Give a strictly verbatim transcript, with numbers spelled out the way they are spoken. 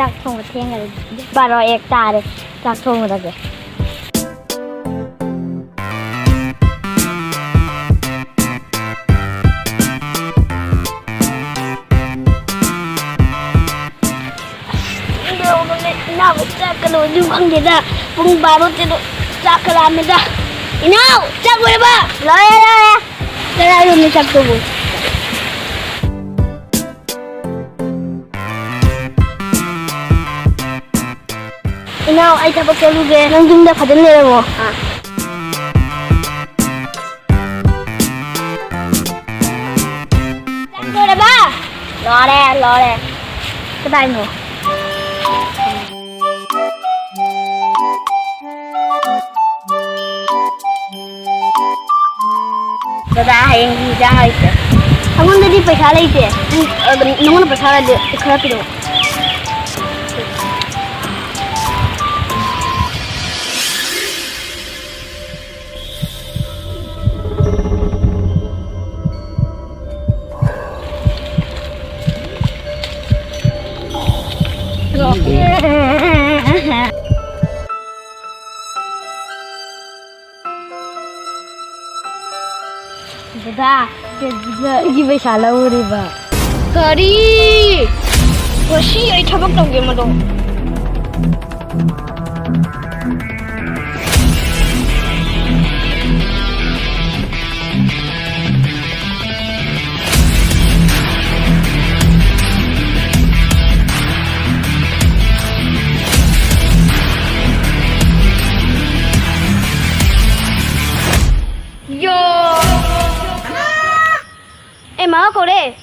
ꯆꯥꯛ ꯊꯣꯡꯕ ꯊꯦꯡꯈꯔꯦ꯫ ꯕꯥꯔꯣ ꯑꯦꯛ ꯇꯥꯔꯦ꯫ ꯆꯥꯛ ꯊꯣꯡꯕꯗꯒꯤ꯫ ꯏꯅꯥꯎ, ꯆꯥꯛꯀ ꯂꯣꯏꯗ꯭ꯔꯤꯕ ꯈꯪꯗꯦꯗ꯫ ꯄꯨꯡ ꯕꯥꯔꯣ ꯇꯦꯔꯣ ꯆꯥꯛꯀ ꯂꯥꯝꯃꯦꯗ꯫ ꯏꯅꯥꯎ, ꯆꯥꯛ ꯂꯣꯏꯔꯕ? ꯂꯣꯏꯔꯦ, ꯂꯣꯏꯔꯦ꯫ ꯀꯗꯥꯏꯗꯅꯣ ꯆꯥꯛꯇꯨꯕꯨ? ꯏꯅꯥꯎ, ꯑꯩ ꯊꯕꯛ ꯆꯠꯂꯨꯒꯦ꯫ ꯅꯪ ꯌꯨꯝꯗ ꯐꯖꯅ ꯂꯩꯔꯝꯃꯣ꯫ ꯑꯥ꯫ ꯂꯣꯏꯔꯕ? ꯂꯣꯏꯔꯦ, ꯂꯣꯏꯔꯦ꯫ ꯀꯗꯥꯏꯅꯣ? ꯗꯗꯥ, ꯍꯌꯦꯡꯒꯤ ꯍꯤꯟꯖꯥꯡ ꯂꯩꯇ꯭ꯔꯦ꯫ ꯑꯩꯉꯣꯟꯗꯗꯤ ꯄꯩꯁꯥ ꯂꯩꯇꯦ꯫ ꯅꯪ-, ꯑ, ꯅꯪꯉꯣꯟꯗ ꯄꯩꯁꯥ ꯂꯩꯔꯗꯤ ꯈꯔ ꯄꯤꯔꯛꯑꯣ꯫ ꯗꯗꯥ, ꯀꯦꯖꯤꯗ ꯑꯩꯒꯤ ꯄꯩꯁꯥ ꯂꯧꯔꯤꯕ꯫ ꯀꯔꯤ? ꯉꯁꯤ ꯑꯩ ꯊꯕꯛ ꯇꯧꯒꯦ ꯃꯗꯣ꯫ ꯌꯣ! ꯑꯦ, ꯃꯥ ꯀꯧꯔꯦ꯫